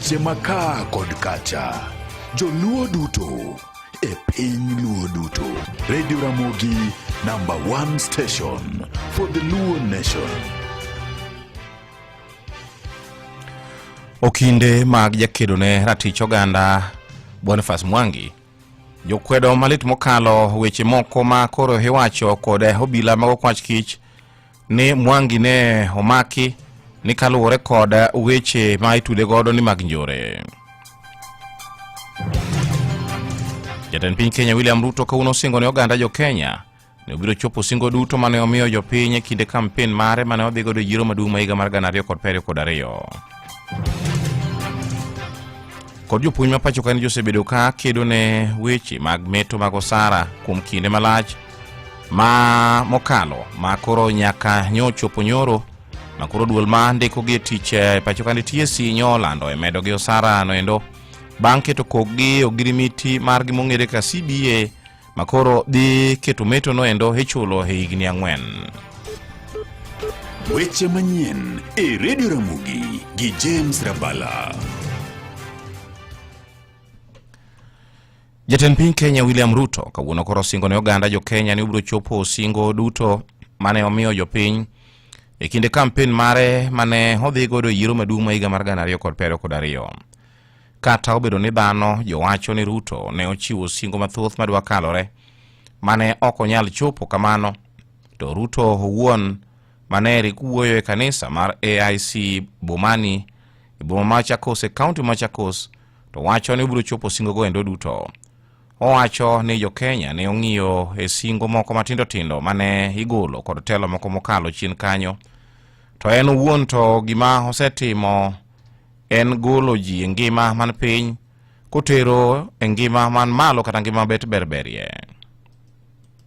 Weche makaa kod kacha. Joluo duto e piny Luo duto. Radio Ramogi number one station for the Luo nation. Okinde mag jakedo ne ratich oganda Boniface Mwangi jokwedo malit mokalo weche moko ma koro iwacho kod obila mag okwach kich ni Mwangi ne omaki ni kaluwore kod weche ma itude godo ni mag njore. Jatend piny Kenya William Ruto kawuono osingo ne oganda jo Kenya ne obiro chopo singo duto mane omiyo jopiny e kinde kampen mare mane odhi godo e yiero maduong' ma higa mar 2022. Kod jopuonj ma pacho ka osebedo ka kedo ne weche mag meto mag osara kuom kinde malach ma mokalo ma koro nyaka nyo chopo nyoro ma koro duol ma ndiko gi e tich e pacho ka TSC nyo olando e medo gi osara noendo bang' keto kokgi e ogirimiti margi mong'ere kaka CBA ma koro dhi keto meto noendo ichulo e higni ang'wen. Weche manyien e Radio Ramogi gi James Rabala. Jatend piny Kenya William Ruto kawuono koro osingo ne oganda jo Kenya ni obiro chopo singo duto mane omiyo jopiny e kinde kampen mare mane odhi godo e yiero maduong' ma higa mar 2022. Kata obedo ni dhano jowacho ni Ruto ne ochiwo singo mathoth madwa kalore mane ok onyal chopo kamano, to Ruto owuon mane rik wuoyo e kanisa mar AIC Bomani e boma ma Machakos e kaunti ma Machakos to wacho ni obiro chopo singogo endo duto. Owacho ni jo-Kenya ne ong'iyo e singo moko matindo tindo mane igolo kod telo moko mokalo chien kanyo. To en owuon to gima osetimo en golo ji e ngima man piny kotero e ngima man malo kata ngima mabet berberie.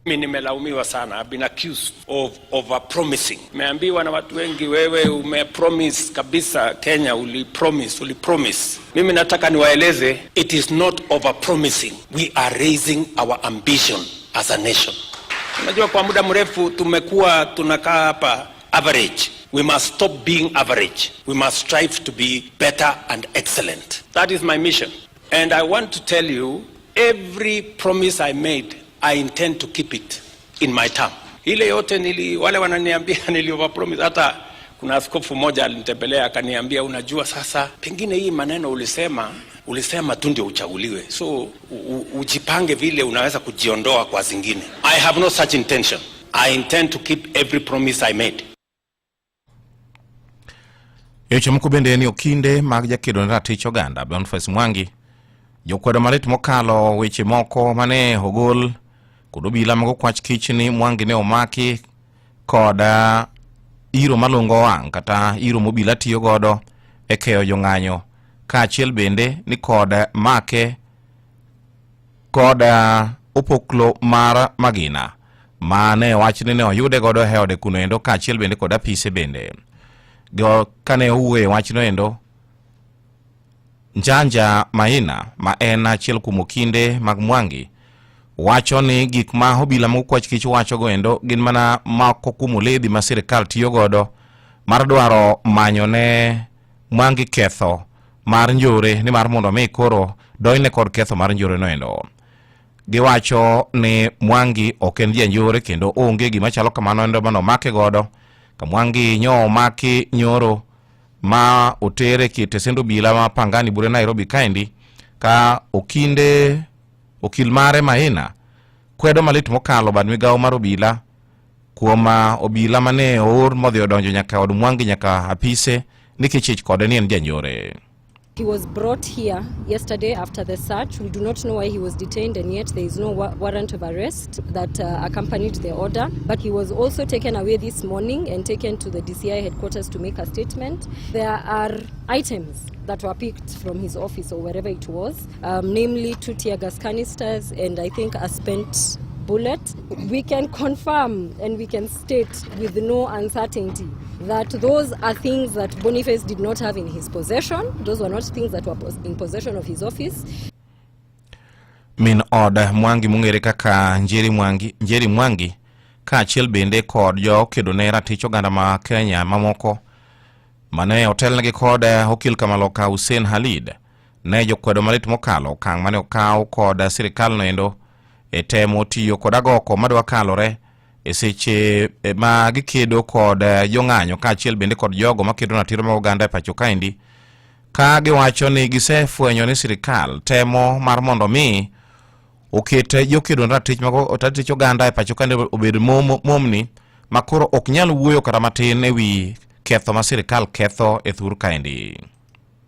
Mimi nimelaumiwa sana. I've been accused of over promising. Nimeambiwa na watu wengi, wewe umepromise kabisa Kenya, ulipromise, ulipromise. Mimi nataka niwaeleze, it is not over promising. We are raising our ambition as a nation. Unajua, kwa muda mrefu tumekuwa tunakaa hapa average. We must stop being average. We must strive to be better and excellent. That is my mission. And I want to tell you, every promise I made, I intend to keep it in my term. Ile yote nili, wale wananiambia nili overpromise. Hata kuna askofu mmoja alinitembelea akaniambia, unajua sasa, pengine hii maneno ulisema ulisema tu ndio uchaguliwe, so ujipange vile unaweza kujiondoa kwa zingine. I have no such intention. I intend to keep every promise I made. E weche moko bende ni okinde mag jakedo ne ratich oganda Boniface Mwangi jokwedo malit mokalo weche moko mane ogol kod obila mag okwach kich ni Mwangi ne omaki kod iro malungo wang' kata iro mobila tiyo godo e keyo jong'anyo kaachiel bende ni kod make kod opoklo mar magina ma ne wach ni ne oyude godo e ode kuno endo kaachiel bende kod apise bende. Kane owuoyo e wachno endo, Njanja Maina ma en achiel kuom okinde mag Mwangi wacho ni gik ma obila mag okwach kich wacho go endo gin mana moko kuom oledhi ma sirikal tiyo godo mar dwaro manyo ne Mwangi ketho mar njore nimar mondo mi koro donjne kod ketho mar njore no endo. Giwacho ni Mwangi ok en janjore kendo onge gima chalo kamano endo mane omake godo. Ka Mwangi nyo omaki nyoro ma otere kitesend obila ma Pangani bure Nairobi kaendi ka okinde okil mare Maina kwedo malit mokalo bad migawo mar obila kuom obila mane oor modhi odonjo nyaka od Mwangi nyaka apise nikech ich kode ni en janjore. He was brought here yesterday after the search. We do not know why he was detained, and yet there is no warrant of arrest that accompanied the order. But he was also taken away this morning and taken to the DCI headquarters to make a statement. There are items that were picked from his office or wherever it was, namely 2 tear gas canisters and I think a spent bullet. We can confirm and we can state with no uncertainty that those are things that Boniface did not have in his possession. Those were not things that were in possession of his office. Min od Mwangi mong'ere kaka Njeri Mwangi, Njeri Mwangi kaachiel bende kod jokedo ne ratich oganda ma Kenya mamoko Mane otelnegi kod okil kamaloka Hussein Khalid ne jokwedo malit mokalo okang' mane okaw kod sirikal noendo e temo tiyo kod agoko madwa kalore e seche ma gikedo kod jong'anyo kaachiel bende kod jogo makedo ratiro mag oganda e pacho kaendi ka giwacho ni gisefwenyo ni sirikal temo mar mondo mi oket jokedo ratich mag ratich oganda e pacho kaendi obed momni ma koro ok nyal wuoyo kata matin e wi ketho ma sirikal ketho e thur kaendi.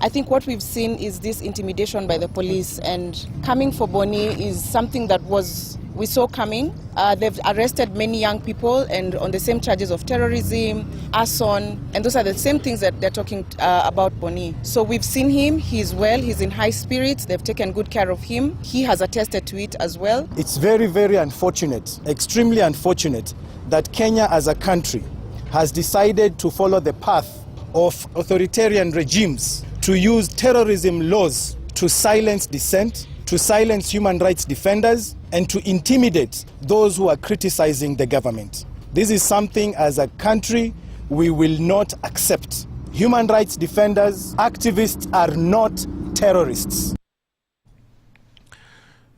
I think what we've seen is this intimidation by the police, and coming for Boni is something that was we saw coming. They've arrested many young people and on the same charges of terrorism, arson, and those are the same things that they're talking about Boni. So we've seen him, he's well, he's in high spirits, they've taken good care of him. He has attested to it as well. It's very, very unfortunate, extremely unfortunate, that Kenya as a country has decided to follow the path of authoritarian regimes to use terrorism laws to silence dissent, to silence human rights defenders, and to intimidate those who are criticizing the government. This is something as a country we will not accept. Human rights defenders, activists are not terrorists.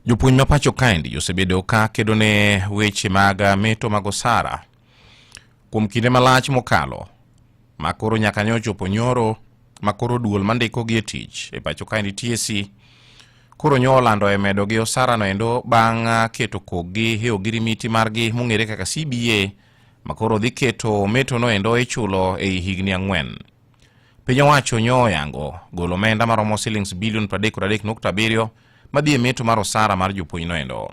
Jopuonj ma pacho kaendi osebedo ka kedo ne weche mag meto mag osara kuom kinde malach mokalo ma koro nyaka ne ochopo nyoro ma koro duol mandiko gi e tich e pacho kaendi TSC koro nyo olando e medo gi osara no endo bang' keto koggi e ogirimiti margi mong'ere kaka CBA ma koro dhi keto meto no endo ichulo ei higni 4. Piny owacho nyo oyango golo omenda maromo silings bilion 33.7 madhi e meto mar osara mar jopuonj no endo.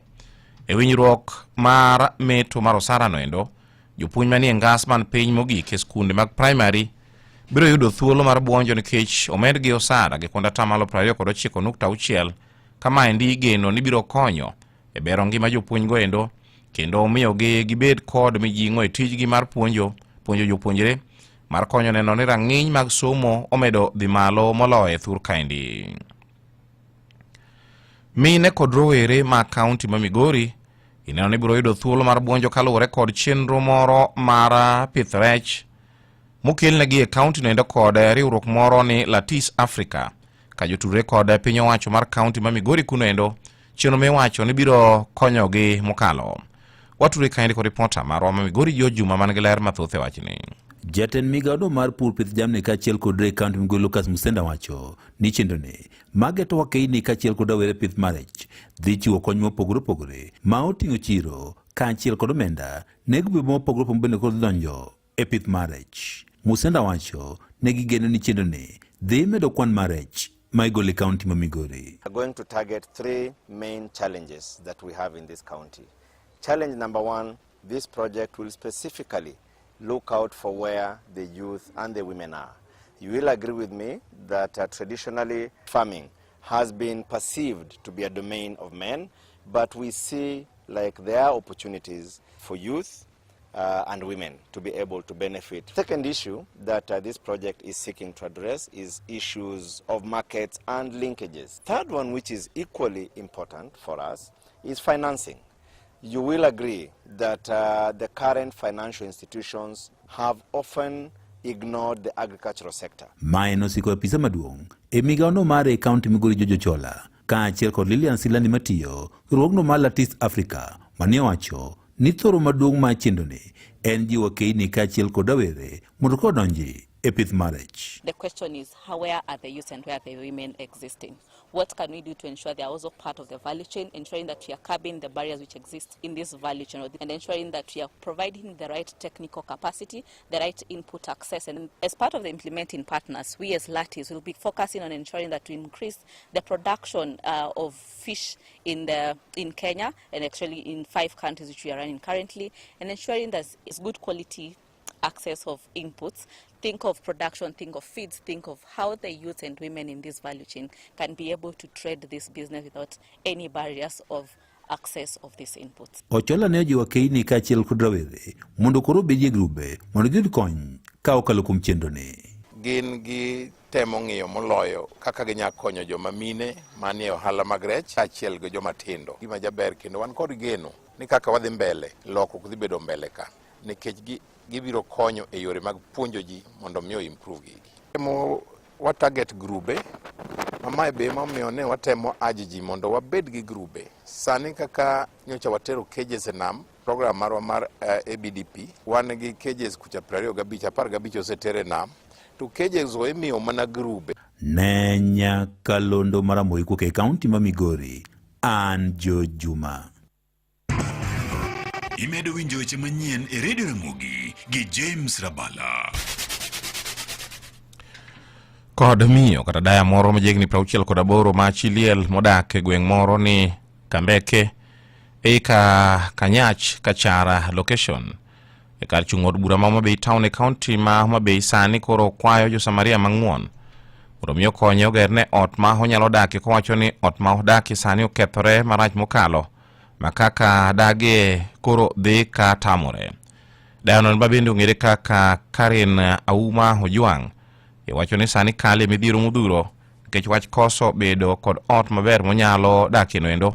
E winjruok mar meto mar osara no endo, jopuonj manie ngas man piny mogik e skunde mag primary biro yudo thuolo mar buonjo nikech omedgi osara gi kuond atamalo 29.6 kamaendi igeno ni biro konyo e bero ngima jopuonj go endo kendo miyogi gibed kod mijing'o e tijgi mar puonjo jopuonjre mar konyo neno ni rang'iny mag somo omedo dhi malo moloyo e thur kaendi. Mine kod rowere ma kaunti ma Migori ineno ni biro yudo thuolo mar buonjo kaluwore kod chenro moro mar pith rech mokelnegi e kaunti no endo kod riwruok moro ni Latis Africa ka jotudore kod piny owacho mar kaunti ma Migori kuno endo chenro miwacho ni biro konyogi mokalo. Watudore kaendi kod ripota marwa ma Migori George Juma man gi ler mathoth e wachni. Jatend migawo mar pur pith jamni kaachiel kod rech kaunti Migori Lucas Musenda wacho ni chenroni mageto wakeini kaachiel kod rawere pith mar rech dhi chiwo kony mopogore opogore ma oting'o chiro kaachiel kod omenda ne grube mopogore opogore bende kod donjo e pith mar rech. Musenda wacho ne gigeno ni chenroni dhi medo kwan mar rech ma igolo e kaunti ma Migori. We are going to target three main challenges that we have in this county. Challenge number one, this project will specifically look out for where the youth and the women are. You will agree with me that traditionally farming has been perceived to be a domain of men, but we see like there are opportunities for youth and women to be able to benefit. Second issue that this project is seeking to address is issues of markets and linkages. Third one, which is equally important for us, is financing. You will agree that the current financial institutions have often ignored the agricultural sector. Mae nosiko apisa maduong' e migawono mar e kaunti Migori George Ochola kaachiel kod Lilian Silani matiyo riwruogno mar Latis Africa mane owacho ni thoro maduong' mar chenroni en jiwo keini kaachiel kod rawere mondo kodonji e pith mar rech. The question is, where are the youth and where are the women existing? What can we do to ensure they are also part of the value chain, ensuring that we are curbing the barriers which exist in this value chain, and ensuring that we are providing the right technical capacity, the right input access. And as part of the implementing partners, we as Latis will be focusing on ensuring that we increase the production of fish in Kenya, and actually in 5 countries which we are running currently, and ensuring that it's good quality access of inputs. Think of production, think of feeds, think of how the youth and women in this value chain can be able to trade this business without any barriers of access of these inputs. Ochola ne ojiwo keini kaachiel kod rawere mondo koro obedie grube mondo giyud kony ka okalo kuom chenroni. Gin gi temo ng'iyo moloyo kaka ginyalo konyo joma mine manie ohala mag rech kaachiel gi joma tindo. Gima jaber kendo wan kod geno ni kaka wadhi mbele, lokruok dhi bedo mbele ka nikech gibiro konyo e yore mag puonjo ji mondo mi improve gigi. Temo wa target grube ma mae be emomiyo ne watemo aji ji mondo wabed gi grube. Sani kaka nyocha watero cages e nam, program marwa mar ABDP, wan gi cages kucha 25, 15 oseter e nam, to cages go imiyo mana grube. Ne nyakalondo mar Ramogi kowuok e kaunti ma Migori, an George Juma. Imedo winjo weche manyien e Radio Ramogi gi James Rabala. Kod miyo kata daya moro ma jahigni 68 ma chi liel modak e gweng' moro ni Kambeke ei ka Kanyach Kachara location e kar chung' od bura ma Homa Bay town e kaunti ma Homa Bay sani koro kwayo jo-Samaria mang'won mondo mi okonye ogerne ot ma onyalo dakie kowacho ni ot ma odakie sani okethore marach mokalo ma kaka dagie koro dhi ka tamore. Dayono ma bende ong'ere kaka Karen Auma Ojwang' iwacho ni sani kale midhiero modhuro nikech wach koso bedo kod ot maber monyalo dakie noendo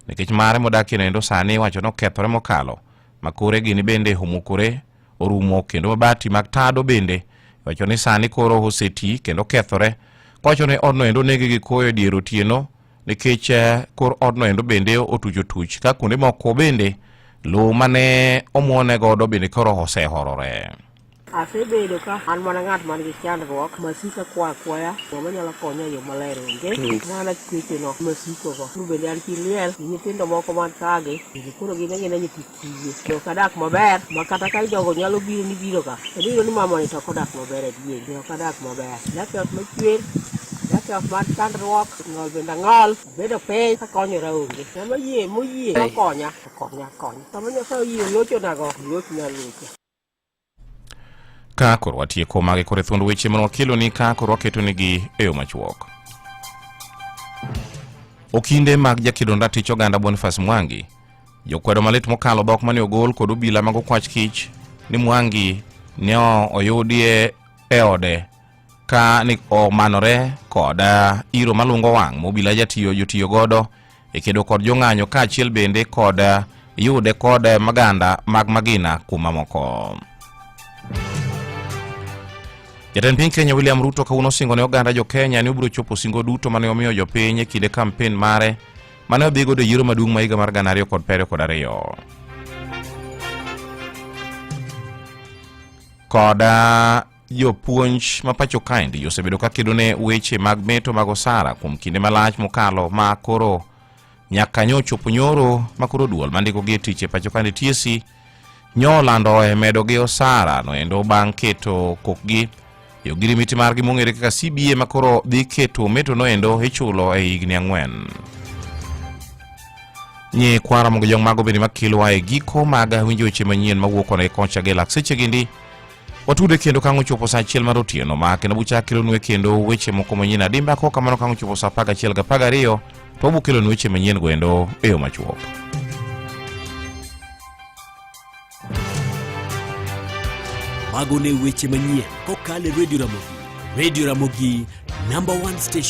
nikech mare modakie noendo sani iwacho ni okethore mokalo ma kore gini bende omukore orumo kendo mabati mag tado bende iwacho ni sani koro oseti kendo okethore kowacho ni odno endo onege gi koyo e dier otieno nikech eh, kor odno endo bende otuch otuch ka kuonde moko bende lowo mane omuone godo bende koro osehorore. Asebedo ka an mana ng'at man gi chandruok masiko akwayo akwaya ng'ama nyalo konya e yo maler onge mana kwecheno masikogo. Koro bende an chi liel gi nyithindo moko man kagi bende koro gin agina nyithi kiye. To ok adak maber ma kata ka jogo nyalo biro ni biro ka to giyudo ni mamani to ok odak maber adier. To ok adak maber. Adak e ot machwer, adak e ot mar chandruok, ng'ol bende ang'ol, abedo piny akonyora onge. Ng'ama yie moyie okonya, okonya akonya. Sama Nyasaye oyie olochonago, olochna alocha. Ka koro watieko magi koro e thuond weche mane wakeloni ka koro waketonigi e yo machuok. Okinde mag jakedo ratich oganda Boniface Mwangi jokwedo malit mokalo dhok mane ogol kod obila mag okwach kich ni Mwangi ne oyudie e ode ka ni omanore kod iro malungo wang' ma obila jatiyo jotiyo godo e kedo kod jong'anyo kaachiel bende kod yude kod maganda mag magina kuom mamoko. Jatend piny Kenya William Ruto kawuono osingo ne oganda jo Kenya ni obiro chopo singo duto mane omiyo jopiny e kinde kampen mare mane odhi godo e yiero maduong' ma higa mar 2022. Kod jopuonj ma pacho kaendi osebedo ka kedo ne weche mag meto mag osara kuom kinde malach mokalo ma koro nyaka nyo chopo nyoro ma koro duol mandiko gi e tich e pacho kaendi TSC nyo olando e medo gi osara noendo bang' keto kokgi e ogirimiti margi mong'ere kaka CBA ma koro dhi keto meto noendo ichulo e higni ang'wen. Nyi kwara mogo jong mago bende makelowa e giko mag winjo weche manyien mawuok kona gi kocha gi lak seche gindi Watude kendo kang' ochopo saa achiel mar otieno ma kendo buchak kelonue kendo weche moko manyien adimba kok kamano kang' ochopo saa 11 ga 12 to wabo kelonu weche manyien go endo e yo machuok. Mago ne weche manyien kokalo e Radio Ramogi. Radio Ramogi, number one station.